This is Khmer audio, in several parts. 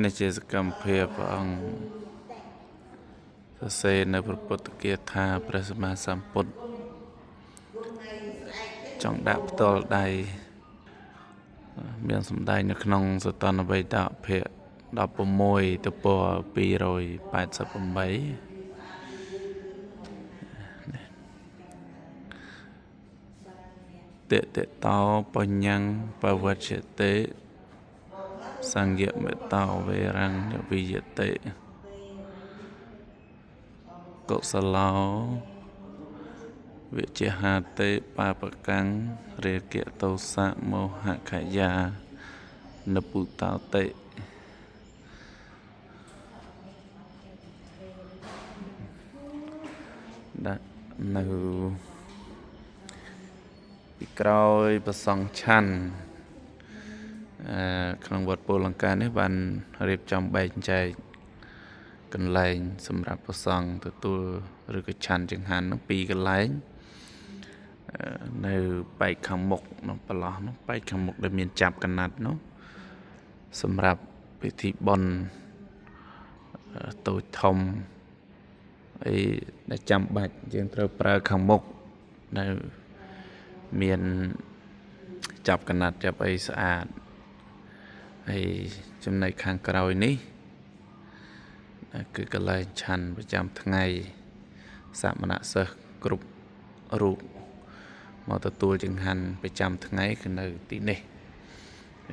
នេះជាសកម្មភាពព្រះអង្គសរសេរនៅព្រះពុទ្ធគាថាព្រះសម្មាសម្ពុទ្ធចង់ដាក់ផ្ទាល់ដៃមានសម្ដែងនៅក្នុងសតន្តបិដកភាគ16ទំព័រ288តតិតោបញ្ញੰបវច្ឆតិសង្យមេតោវេរੰវិយតិកុសឡោវិជ្ជហាតិបាបកាំងរាគៈទោសៈមោហខយានពុតោតិដាក់នៅពីក្រោយប្រសង់ឆាន់ក្នុងវត្តពលលង្កានេះបានរៀបចំបែងចែកកន្លែងសម្រាប់ប្រសង់ទទួលឬក៏ឆាន់ចង្ហាន់នោះពីរកន្លែងនៅបែកខាងមុខនោះប្រឡោះនោះបែកខាងមុខដែលមានចាប់កណាត់នោះសម្រាប់ពិធីបុណ្យតូចធំអីដែលចាំបាច់យើងត្រូវប្រើខាងមុខដែលមានចាប់កណាត់ចាប់អីស្អាតហើយចំណែកខាងក្រោយនេះគឺកន្លែងឆាន់ប្រចាំថ្ងៃសមណសិស្សគ្រប់រូបមកទទួលចង្ហាន់ប្រចាំថ្ងៃគឺនៅទីនេះ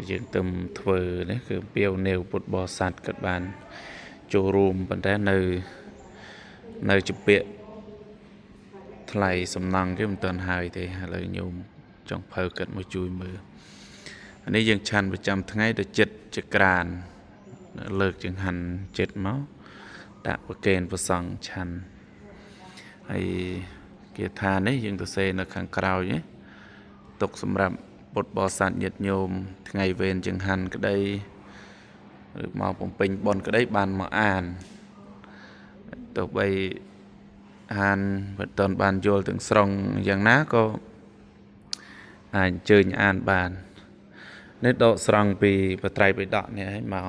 យើងទៅធ្វើនេះគឺពាវនាវពុទ្ធបរិស័ទក៏បានចូលរួមប៉ុន្តែនៅជំពាក់ថ្លៃសំណង់គេមិនទាន់ហើយទេឥឡូវញោមចង់ភៅគិតមកជួយមើលអានេះយើងឆាន់ប្រចាំថ្ងៃទៅចិត្តចក្រានលើកចង្ហាន់ចិត្តមកដាក់ប្រគេនប្រសង់ឆាន់ហើយគាថានេះយើងទៅសេនៅខាងក្រោយនេះទុកសម្រាប់ពុទ្ធបរិស័ទញាតិញោមថ្ងៃវេនចង្ហាន់ក្តីឬមកបំពេញបុណ្យក្តីបានមកអានទោះបីអានមិនទាន់បានយល់ទាំងស្រុងយ៉ាងណាក៏អាចអញ្ជើញអានបាននេះដកស្រង់ពីបត្រៃបិដកនេះឯងមក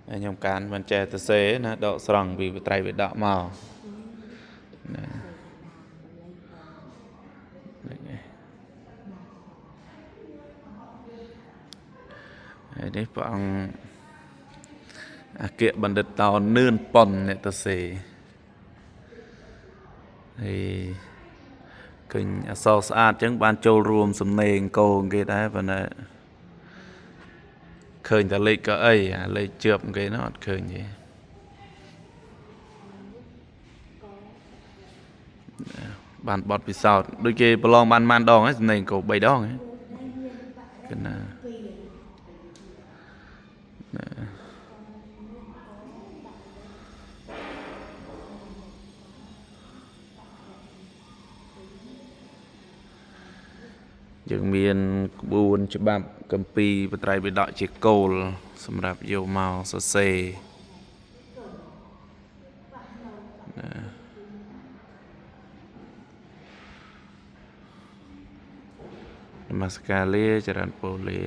ខ្ញុំកានមិនចេះទៅសេណាដកស្រង់ពីបត្រៃបិដកមកណាហើយនេះព្រះអង្គអគ្គបណ្ឌិតតោនឿនប៉ុនអ្នកទៅសេហើយឃើញអក្សរស្អាតចឹងបានចូលរួមសំណេងកោងគេដែរប៉ុន្តែឃើញតែលេខក៏អីអាលេខជឿបគេនោះអត់ឃើញទេបានបត់ពិសោធន៍ដូចគេប្រឡងបានម៉ានដងហើយសំណេងកោ3ដងហ៎គណាយើងមានក្បួនច្បាប់គម្ពីរបត្រៃបិដកជាគោលសម្រាប់យកមកសរសេរណានមស្ការលាចរន្តពរលា